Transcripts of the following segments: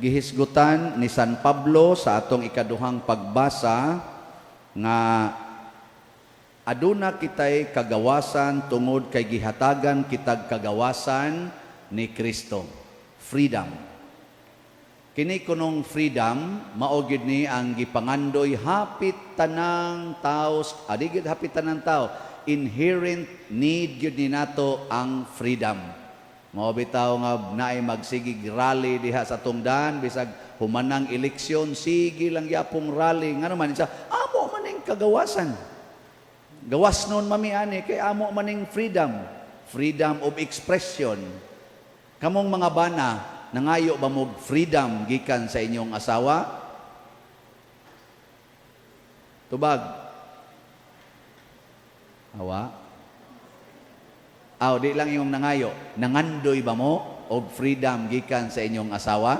Gihisgutan ni San Pablo sa atong ikaduhang pagbasa nga aduna kitay kagawasan tungod kay gihatagan kitag kagawasan ni Kristo. Freedom. Kini kunong freedom, mao gyud ni ang gipangandoy hapit tanang tao, adi gyud hapit tanang tao, inherent need gyud ni nato ang freedom. Mao bitaw nga naay magsigig rally diha sa tungdan bisag humanang eleksyon, sige lang yapong rally. Ngano man siya, amo maning kagawasan. Gawas nun mami ani kay amo maning freedom, freedom of expression. Kamong mga bana, nangayo ba mo freedom gikan sa inyong asawa? Tubag. Awa? Aw, di lang yung nangayo. Nangandoy ba mo og freedom gikan sa inyong asawa?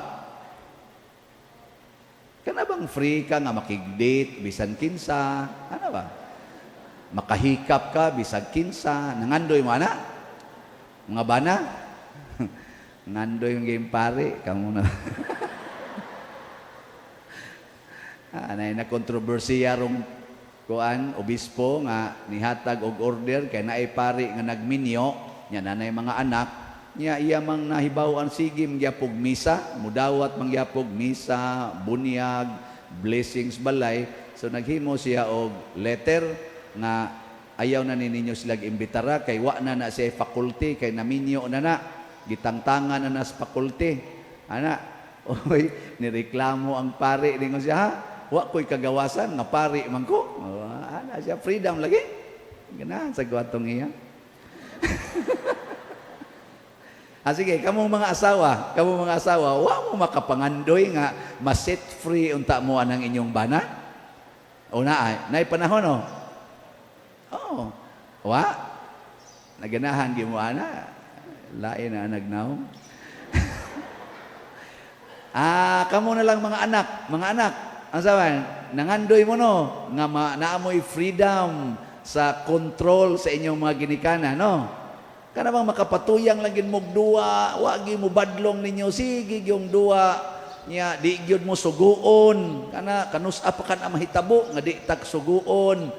Kana bang free ka nga makig-date bisan kinsa? Ano ba? Makahikap ka bisag kinsa? Nangandoy mo ana? Mga bana? Ngandoy yung game pare, kamo na. Anay na kontrobersiya rong kuan obispo nga nihatag og order kay naay pari nga nagminyo nya, nanay mga anak niya, iya mang nahibaw-an sige magyapog misa, mudawat mangyapog misa, bunyag, blessings balay. So naghimo siya og letter nga ayaw na ni ninyo sila imbitara kay wa na na siya faculty kay naminyo na na, gitangtangan na na sa faculty ana. Oy, nireklamo ang pari, ningon siya, "Ha, wa ko'y kagawasan nga pari man ko." Oh, ana siya, freedom lagi ganahan sa gwatong iya. Ah, sige, kamong mga asawa, wa mo makapangandoy nga ma-set free unta mo anang inyong bana? O na ay, naay panahon no? Oo. Wa? Naganahan gyud mo ana. Lain na nagnaw. Ah, kamo na lang mga anak. Ang sabi, nangandoy mo no nga naamoy freedom sa control sa inyong mga ginikana, no? Kana bang makapatuyang lang gid mog duwa, wa gyud mo badlong ninyo, sige gyung duwa nya, di gyud mo suguon. Kana kanus-a pa kan mahitabo nga di ta suguon.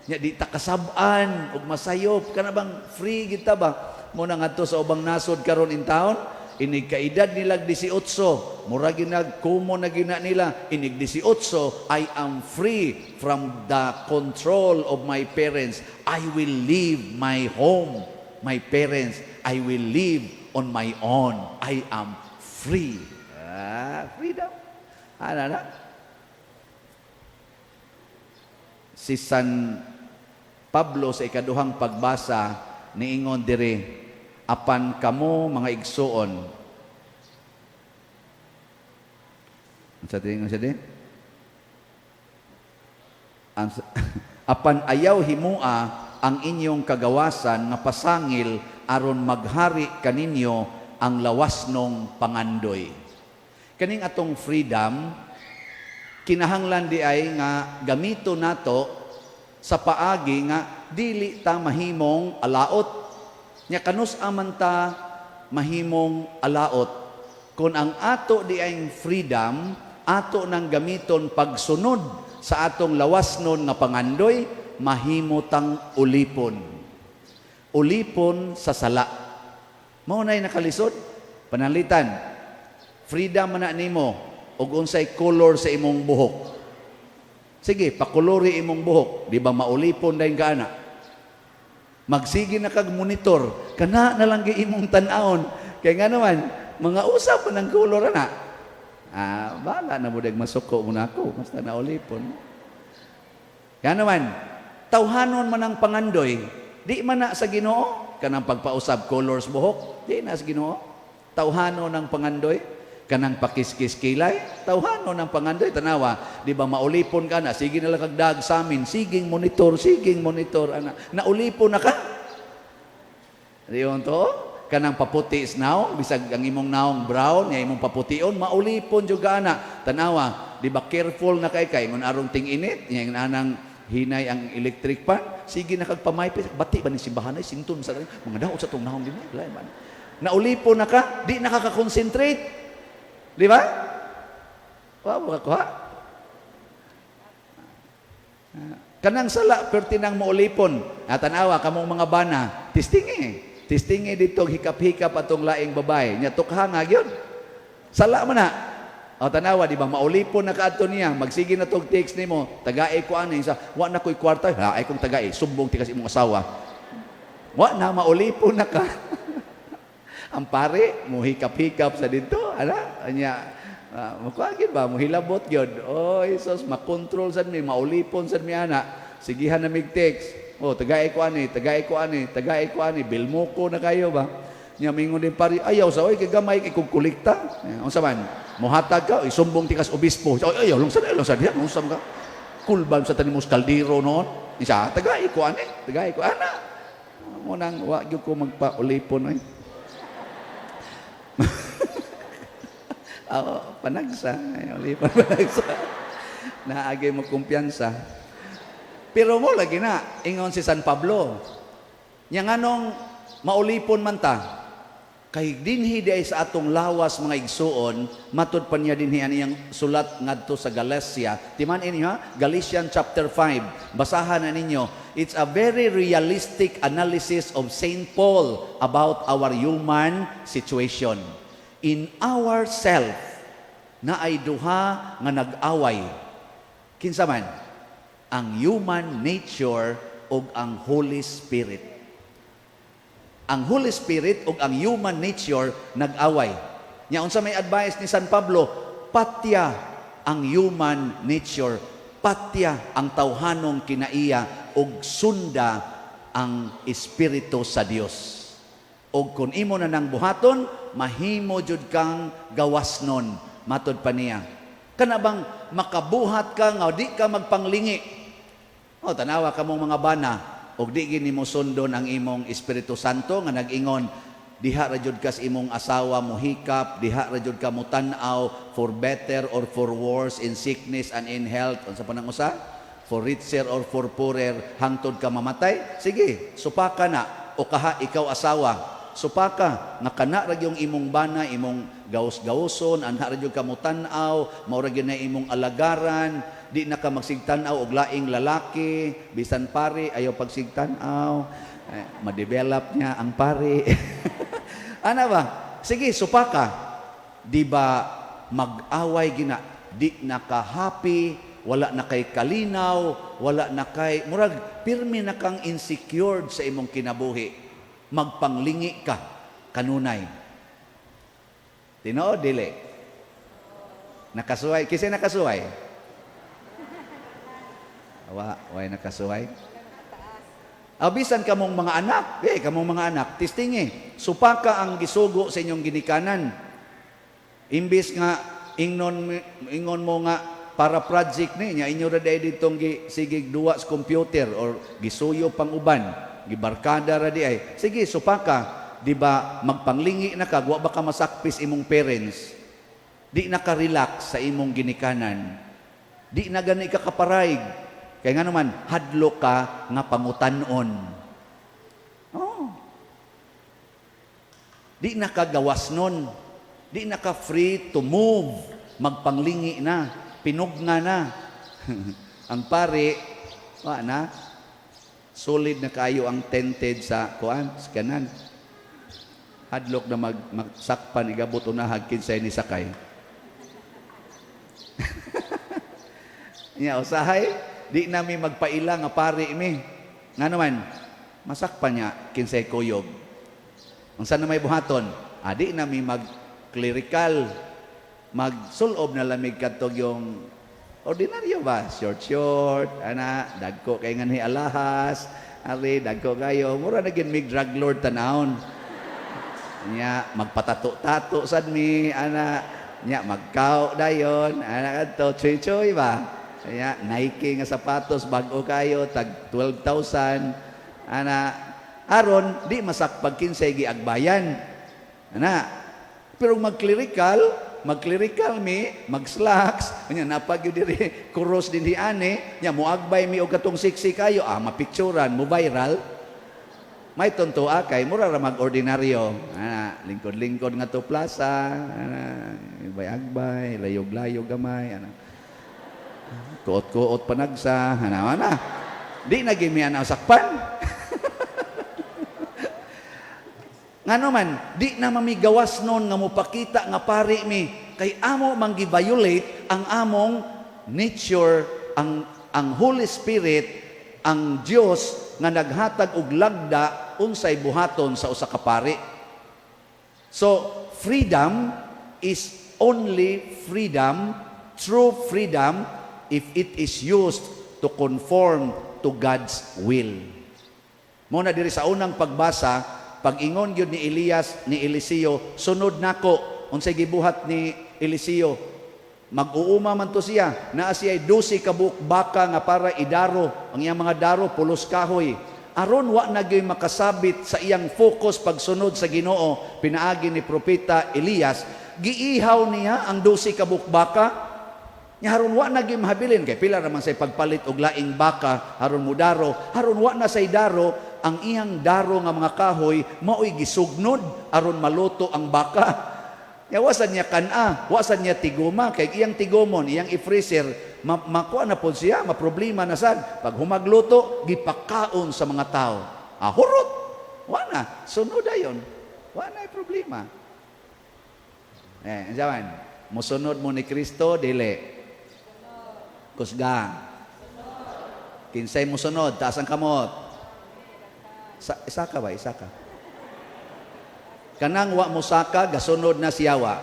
Nya di ta kasab-an ug masayop, kana bang free kita ba? Mo na ngadto sa ubang nasod karon in town, inig kaedad nilag 18, mura ginag kumo na gina nila, inig 18, "I am free from the control of my parents. I will leave my home, my parents. I will live on my own. I am free." Ah, freedom. Ano na? Si San Pablo sa ikaduhang pagbasa niingon diri, apan kamo mga igsuon. Sa tingon siya di? Apan ayaw himua ang inyong kagawasan nga pasangil aron maghari kaninyo ang lawas nong pangandoy. Kaning atong freedom kinahanglan di ay nga gamito nato sa paagi nga dili ta mahimong alaot. Nya kanus aman ta mahimong alaot kung ang ato di ay freedom ato nang gamiton pagsunod sa atong lawas nun nga pangandoy? Mahimo tang ulipon. Ulipon sa sala. Mao nay nakalisod. Pananglitan, freedom man na nimo og unsay color sa imong buhok. Sige, pakulori imong buhok, di ba maulipon dayon ka ana? Magsige na kag monitor, kana na lang gi imong tan-awon. Kay nga naman, mga usap man ang color ana. Ah, bala na mo dag masuko mo na ako, basta naulipon. Kaya naman, tawhanon man ang pangandoy, di man na sa Ginoo, kanang pagpausab colors buhok, di na sa Ginoo. Tawhanon ang pangandoy, kanang pakiskis kilay, tawhanon ang pangandoy, tanawa, di ba maulipon ka na, sige na lang kag dag sa amin, siging monitor, ana, naulipon na ka. Di yun to? Kanang paputi is naong, bisag ang imong naong brown, ya imong papution, maulipon juga ana. Tanawa, di ba careful na kay kay ngun arong ting-init, nya anang hinay ang electric fan, sige na kag pamaypis, bati ba ni simbahan ay sinton sa mga daot sa tong naong dinhi, lain man. Naulipon na ka, di nakaka-concentrate. Di ba? Wa mo kakuha. Kanang sala perti nang moulipon. Ah, tanawa kamong mga bana, testingi. Testingi dito hikap-hikap atong laing babae. Nya tukha nga gyud. Sala man na. O tanawa, di ba, maulipon na kaadto niya, magsige na tog text nimo, tagae ko ani sa wa na ko'y kwarta, ha, ay kong tagae, sumbong ti kasi imong asawa. Wa na, maulipon na ka. Ang pare, muhikap-hikap sa dito, ana, anya, mukuha gyud ba, muhilabot gyud. Oh, sus, makontrol sad mi, maulipon sad mi ana. Sigihan na mig text. Oh, tagae ko ani, tagae ko ani, tagae ko ani, bilmoko na kayo ba? Nya mingon din pare, ayaw sa oy kay gamay kay kog kolekta. Eh, unsa man? Mohatag ka, isumbong ti kas obispo. Ay, ayaw lang sa diha, unsa man ka? Kulban sa tanimos kaldero noon. Isa, tagae ko ani, tagae ko ana. Mo nang wa gyud ko magpaulipon oy. Oo, panagsa. Ay, ulipon panagsa. Naagay mo kumpiyansa. Pero mo lagi na, ingon si San Pablo. Nya nganong maulipon man ta, kay dinhi di ay sa atong lawas, mga igsuon, matud pa niya dinhi ang iyang sulat ngadto sa Galacia. Timan inyo ha, Galatians chapter 5. Basahan na ninyo. It's a very realistic analysis of Saint Paul about our human situation. In ourself, na ay duha nga nag-away. Kinsa man? Ang human nature ug ang Holy Spirit. Ang Holy Spirit ug ang human nature nag-away. Nya unsa may advice ni San Pablo? Patya ang human nature, patya ang tawhanong kinaiya ug sunda ang espiritu sa Dios. Og kung imo na nang buhaton, mahimo jud kang gawasnon, matod pa niya. Kana bang makabuhat ka nga di ka magpanglingi? O tanawa kamong mga bana, og di gini mo sundon ang imong Espiritu Santo nga nag-ingon diha ra jud kas imong asawa mohikap, diha ra jud ka motan-aw for better or for worse, in sickness and in health, unsa pa nang usa, for richer or for poorer, hangtod ka mamatay. Sige, supaka na. O kaha ikaw asawa, supaka nga kana ra yung imong bana, imong gaus-gauson, anha ra jud ka motan-aw, mao ra gyud na imong alagaran, di na ka magsigtan-aw og laing lalaki, bisan pare ayaw pagsigtan-aw, eh, ma-develop niya ang pare. Ana ba? Sige, supaka. Di ba mag-away gina, di na ka happy, wala na kay kalinaw, wala na kay murag pirmi na kang insecure sa imong kinabuhi. Magpanglingi ka kanunay. Tinuod dili? Nakasuway, kisay nakasuway? Wa, way nakasuway. Abisan kamong mga anak, eh, kamong mga anak, testingi. Supaka ang gisugo sa inyong ginikanan. Imbis nga ingnon ingon mo nga para project ni nya inyo ra day ditong gi, sige duwa sa computer or gisuyo pang uban, gibarkada ra di ay. Sige, supaka, di ba magpanglingi na ka, wa ba ka masakpis imong parents? Di na ka relax sa imong ginikanan. Di na gani ka kaparayg. Kaya nga naman, hadlo ka nga pangutan-on. Oh. Di na ka gawas nun. Di na ka free to move. Magpanglingi na. Pinugna na. Ang pare, wa na. Solid na kayo ang tented sa kuan, sa kanan. Hadlok na magsakpan igabot unahag kinsay ni sakay. Nya usahay, di nami magpaila nga pare mi. Nga naman, masakpan niya kinsay kuyog. Unsa na may buhaton? Ah, di nami mag clerical, magsulob na lamig kadtog yung ordinaryo ba? Short short, ana, dagko kay nganhi alahas, ari dagko kayo, mura na gid mig drug lord tanawon. Nya magpatato-tato sad mi, ana, nya magkao dayon, ana kadto choy-choy ba? Nya Nike nga sapatos bag-o kayo tag 12,000, ana, aron di masakpag kinsay giagbayan. Ana, pero mag-clerical, mag-clerical mi, mag-slacks, nya napag yun diri kuros din di ani, nya moagbay mi og katong sexy kayo, ah, mapicturan, mo viral. May tuntua kay mura ra mag-ordinaryo. Ana, lingkod-lingkod nga to plaza, ana, agbay-agbay, layog-layog gamay, ana. Kuot-kuot panagsa, ana, ana. Di na gyud mi ana sakpan. Ngano man, di na mamigawas nun nga mopakita nga pari mi kay amo man gi-violate ang among nature, ang Holy Spirit, ang Dios nga naghatag og lagda unsay buhaton sa usa ka pari. So, freedom is only freedom, true freedom, if it is used to conform to God's will. Mao na diri sa unang pagbasa, pag-ingon gyud ni Elias ni Eliseo, "Sunod nako." Unsay gibuhat ni Eliseo? Mag-uuma man to siya. Naa siya 12 ka buok baka nga para idaro. Ang iyang mga daro pulos kahoy. Aron wa na gyud makasabit sa iyang focus pagsunod sa Ginoo pinaagi ni propeta Elias, giihaw niya ang 12 ka buok baka. Nya haron wa na gyud mahabilin kay pila ra man say pagpalit og laing baka haron mudaro, haron wa na say daro, ang iyang daro nga mga kahoy maoy gisugnod aron maluto ang baka. Nya wasan niya kana, wasan niya tiguma kay iyang tigumon, iyang i-freezer, makuha na pod siya, maproblema na sad. Pag humagluto, gipakaon sa mga tao. Ah, hurot. Wa na, sunod dayon. Wa na problema. Eh, jaman, musunod mo ni Kristo, dili? Kusga. Kinsay musunod, taas ang kamot. Sa, isa ka ba? Isa ka. Kanang wa musaka, gasunod na siyawa.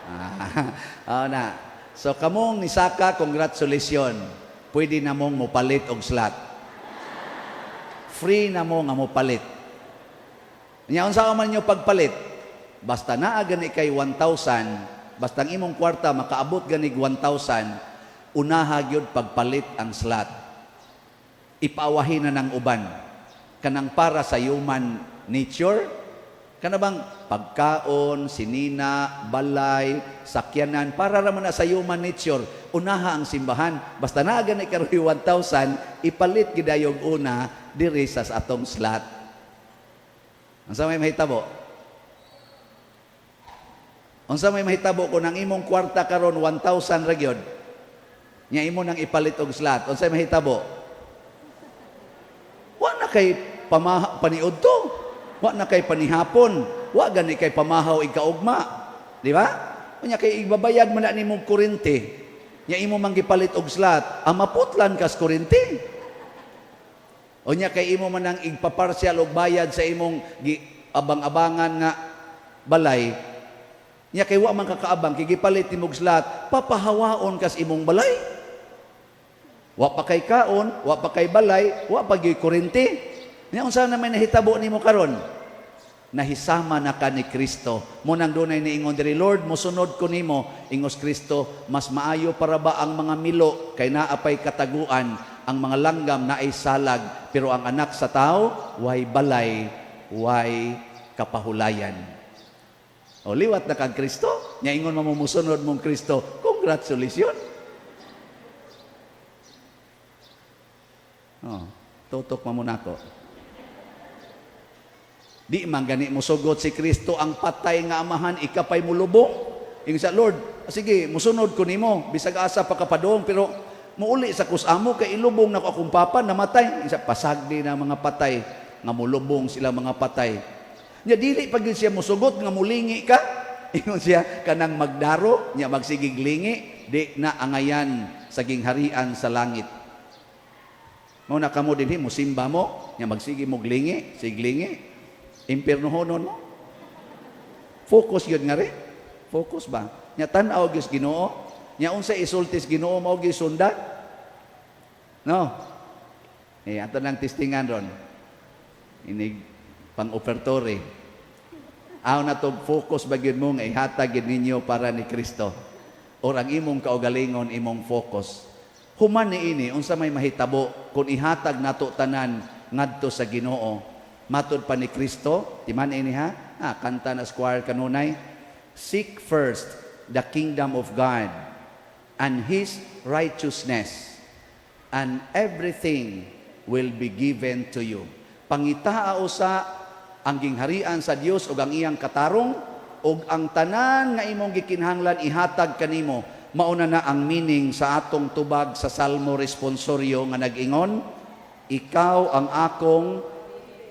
Ah, oh, na. So kamong nisaka, congratulations. Pwede na mong mopalit og slot. Free na mo nga mopalit. Nya unsa man nyo pagpalit? Basta naa gani kay 1,000, basta ang imong kwarta makaabot ganig 1,000, unaha gyud pagpalit ang slot. Ipaawahin na ng uban. Kanang para sa human nature, kana bang pagkaon, sinina, balay, sakyanan, para raman na sa human nature, unaha ang simbahan. Basta naa gani karoy 1,000, ipalit gidayog una diri sa atong slot. Unsa may mahitabo? Unsa may mahitabo kung ang imong kwarta karon 1,000 ra gyud? Nya imo nang ipalit og slot. Unsa may mahitabo? Wa na kay paniud to. Wa na kay panihapon. Wa gani kay pamahaw ikaugma. Di ba? Unya kay ibabayad man na nimong kuryente. Nya imo man gipalit og slot, ang maputlan kas kuryente. Unya kay imo man ang igpapartial og bayad sa imong abang-abangan nga balay. Nya kay wa man kakaabang kay gipalit nimog slot, papahawaon kas imong balay. Wa pa kay kaon, wa pa kay balay, wa pa gyud kuryente. Nya unsa na may nahitabo nimo karon? Nahisama na ka ni Kristo. Mao nang dunay niingon diri, "Lord, mosunod ko nimo." Ingos Kristo, "Mas maayo para ba ang mga milo kay naa pay kataguan, ang mga langgam naay salag, pero ang Anak sa Tao way balay, way kapahulayan." O liwat na kang Kristo, nya ingon mo mosunod mong Kristo, congratulations. Oh, tutok mo muna ko. Di man gani musugot si Kristo ang patay nga amahan, ikapay mulubong. Ingon sa Lord, "Sige, musunod ko nimo, bisag asa pa kapadong, pero muuli sa kusamo kay ilubong nako akong papa namatay." Isa pasagdi na mga patay nga mulubong sila mga patay. Nya dili pa gyud siya musugot nga mulingi ka. Ingon siya, "Kanang magdaro nya magsigig lingi, di na angayan sa gingharian sa langit." Mao na kamo dinhi musimba mo nya magsige mo lingi, siglingi, impiernohonon mo. Focus yun nga rin. Focus ba? Nya tan-aw gyud Ginoo. Nya unsa isultis Ginoo, mao gyud sundan. No. Eh ato nang testingan ron. Inig pang ofertory. Aw na to, focus ba gyud mo nga ihatag gyud ninyo para ni Kristo? Or ang imong kaugalingon imong focus? Human ni ini, unsa may mahitabo kung ihatag nato tanan ngadto sa Ginoo? Matod pa ni Kristo, timan ini ha? Ah, kanta na square kanunay. "Seek first the kingdom of God and His righteousness, and everything will be given to you." Pangitaa usa ang gingharian sa Dios ug ang iyang katarong, ug ang tanan nga imong gikinahanglan ihatag kanimo. Mauna na ang meaning sa atong tubag sa Salmo responsorio nga nag-ingon, "Ikaw ang akong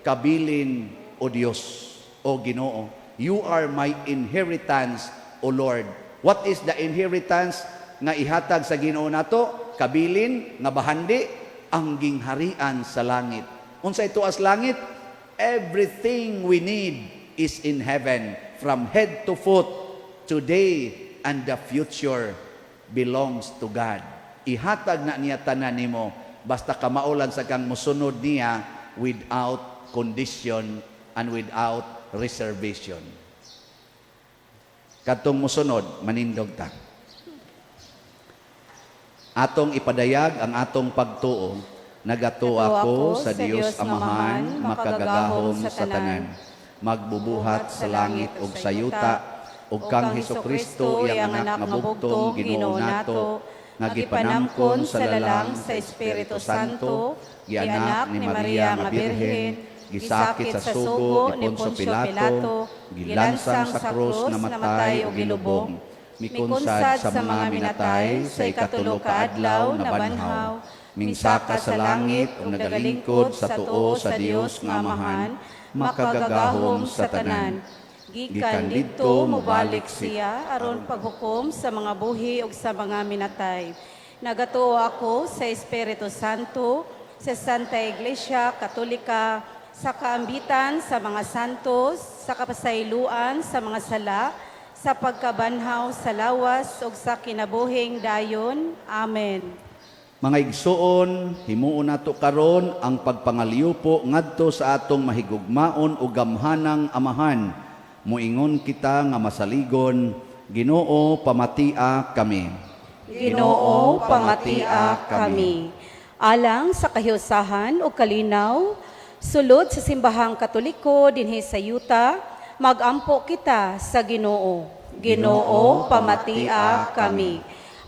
kabilin, O Dios, O Ginoo. You are my inheritance, O Lord." What is the inheritance nga ihatag sa Ginoo nato? Kabilin nga bahandi ang gingharian sa langit. Unsa ito as langit? Everything we need is in heaven, from head to foot. Today and the future belongs to God. Ihatag na niya tanan nimo basta kamao lang sa kang musunod niya without condition and without reservation. Kadtong musunod, manindog ta. Atong ipadayag ang atong pagtuo. Nagatuo ako sa Dios Amahan, makagagahom sa tanan, magbubuhat sa langit ug sa yuta, ug kang Hesukristo, iyang anak nga bugtong Ginoo nato, nga gipanamkon sa lalang sa Espiritu Santo, gianak ni Maria nga Birhen, gisakit sa sugo ni Poncio Pilato, gilansang sa krus, namatay ug gilubong, mikunsad sa mga minatay, sa ikatulo ka adlaw nabanhaw, mingsaka sa langit ug nagalingkod sa tuo sa Dios nga Amahan, makagagahom sa tanan. Gikan didto mobalik siya aron paghukom sa mga buhi ug sa mga minatay. Nagatuo ako sa Espiritu Santo, sa Santa Iglesia Katolika, sa kaambitan sa mga santos, sa kapasayloan sa mga sala, sa pagkabanhaw sa lawas ug sa kinabuhing dayon. Amen. Mga igsuon, himuon nato karon ang pagpangaliupo ngadto sa atong mahigugmaon ug gamhanang Amahan. Moingon kita nga masaligon, Ginoo, pamatia kami. Ginoo, pamatia kami. Alang sa kahiusahan o kalinaw, sulod sa Simbahang Katoliko dinhi sa yuta, magampo kita sa Ginoo. Ginoo, pamatia kami.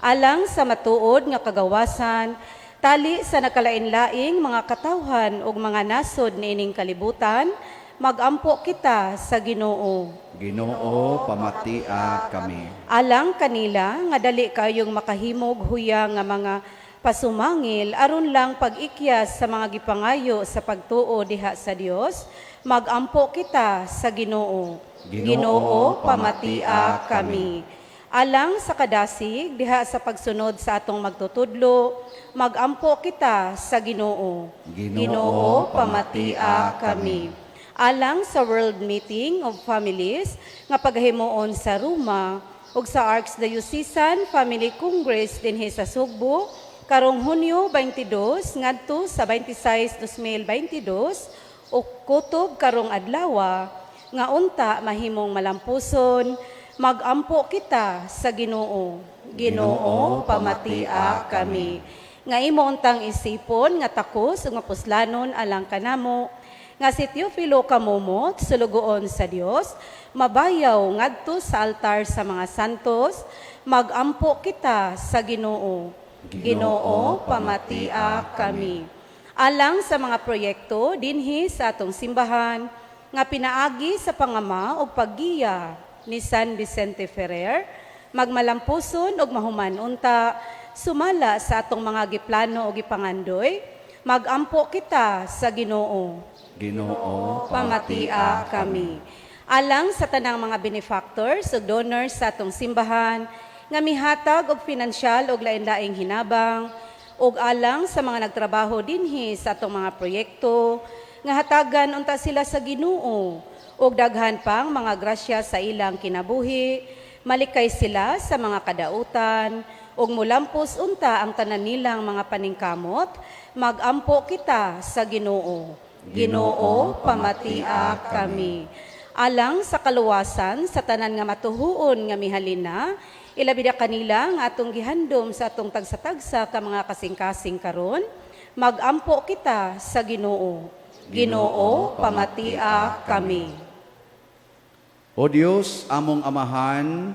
Alang sa matuod nga kagawasan, tali sa nakalain-laing mga katawhan ug mga nasod niining kalibutan, magampo kita sa Ginoo. Ginoo, pamatia kami. Alang kanila nga dali kayong makahimog huya nga mga pasumangil aron lang pag-ikyas sa mga gipangayo sa pagtuo diha sa Dios, magampo kita sa Ginoo. Ginoo, pamatia kami. Alang sa kadasig diha sa pagsunod sa atong magtutudlo, magampo kita sa Ginoo. Ginoo, pamatia kami. Alang sa World Meeting of Families nga pagahimuon sa Roma ug sa Archdiocesan Family Congress dinhi sa Sugbo karong Hunyo 22 ngadto sa 26, 2022 ug kutob karong adlawa, nga unta mahimong malampuson, magampo kita sa Ginoo. Ginoo, pamatia kami. Nga imo untang isipon nga takos ug mapuslanon alang kanamo nga si Teofilo Camomot, sulugoon sa Dios, mabayaw ngadto sa altar sa mga santos, magampo kita sa Ginoo. Ginoo, pamatia kami. Alang sa mga proyekto dinhi sa atong simbahan nga pinaagi sa pangama ug paggiya ni San Vicente Ferrer, magmalampuson ug mahuman unta sumala sa atong mga giplano o gipangandoy, magampo kita sa Ginoo. Ginoo, Pamatia kami. Alang sa tanang mga benefactors ug donors sa atong simbahan nga mihatag og pinansyal ug lain-laing hinabang, ug alang sa mga nagtrabaho dinhi sa atong mga proyekto, nga hatagan unta sila sa Ginoo ug daghan pang mga grasya sa ilang kinabuhi, malikay sila sa mga kadautan ug mulampos unta ang tanan nilang mga paningkamot, magampo kita sa Ginoo. Ginoo, pamatia kami. Alang sa kaluwasan sa tanan nga matuhuon nga mihalin na, ilabi na kanila nga atong gihandom sa atong tagsa-tagsa ka mga kasing-kasing karon, magampo kita sa Ginoo. Ginoo, pamatia kami. O Dios, among Amahan,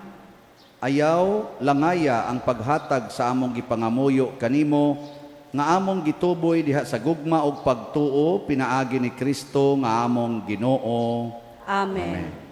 ayaw langaya ang paghatag sa among gipangamuyo kanimo. Nga among gituboy diha sa gugma ug pagtuo pinaagi ni Kristo nga among Ginoo. Amen.